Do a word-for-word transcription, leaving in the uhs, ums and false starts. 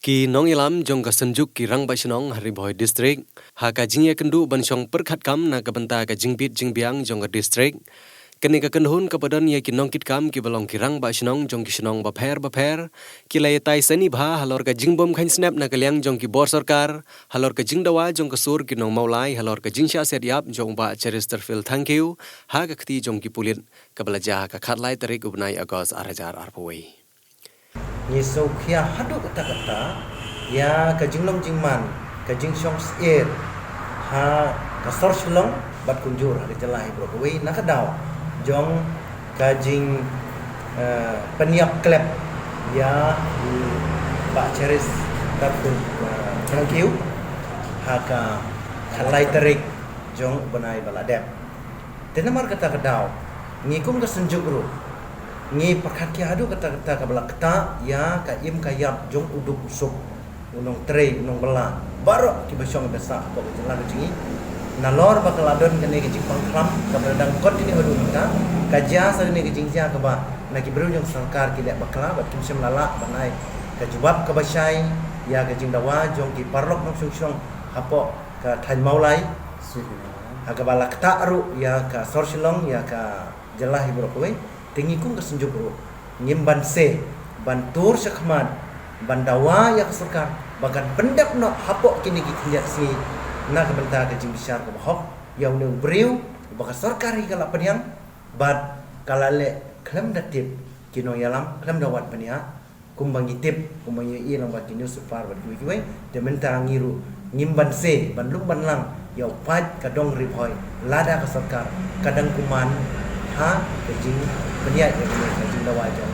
Ki nongïalam jong ka Synjuk ki Rangbah Shnong ha Ri Bhoi District ha ka jingïakynduh ban shong pyrkhat kam na ka bynta ka jingbit jingbiang jong ka district. Kane ka kynhun kaba don ïa ki nongkitkam kiba long ki Rangbah Shnong jong ki shnong bapher bapher ki la ïatai sani bha halor ka jingbym kheiñ snep na ka liang jong ki bor sorkar halor ka jingdawa jong ka sur ki nong Mawlai halor ka jingshah siat ïap jong u Bah Cheristerfield Thangkhiew ha ka kti jong ki pulit, kaba la jia ha ka khatlai tarik u bnai August ar hajar arphew wei. Ngi sngewkhia haduh katta katta ïa ka jinglong jingman, ka jingshong syier ha ka sor Shillong bad kumjuh ha ka jylla hi baroh kawei na ka daw jong ka jing, eh, pynïap klep ïa u Bah Cheristerfield, eh, Thangkhiew ha ka khatlai tarik jong u bnai ba la dep. Te namar kata ka daw, ngi kum ka Synjuk ruh ngi pyrkhat khia haduh katta katta kaba la ktah ïa ka im ka ïap jong u duk u suk, u nongtrei, u nongbylla, baroh kiba shong ba sah hapoh ka jylla ka jong ngi. Nalor ba ka la don kane ka jingpang khlam kaba la dang continue haduh mynta, ka jia sa kane ka jingjia kaba na ki briew jong sorkar ki leh bakla bad kim shym la lah ban ai ka jubab kaba shai ïa ka jingdawa jong ki paralok nongshong shnong hapoh ka thaiñ Mawlai ha kaba la ktah ruh ïa ka sor Shillong, ïa ka jylla hi baroh kawei. Te ngi kum ka Synjuk ruh ngim banse ban tur shakhmat ban dawa ïa ka sorkar ba kan pyndep noh hapoh kine ki khyndiat sngi na ka bynta ka jingbishar kaba hok ïa une u briew uba ka sorkar hi ka la pdiang bad ka la leh khlem da tip ki nongïalam, khlem da wad bniah, kumba ngi tip, kumba ngi ïohi lang bad ki newspaper bad kiwei kiwei. Te mynta ngi ruh ngim banse ban lum ban lang ïa u paid ka dong Ri Bhoi lada ka sorkar ka dang kumne ha ka jingpynïaid ïa ka jingdawa jong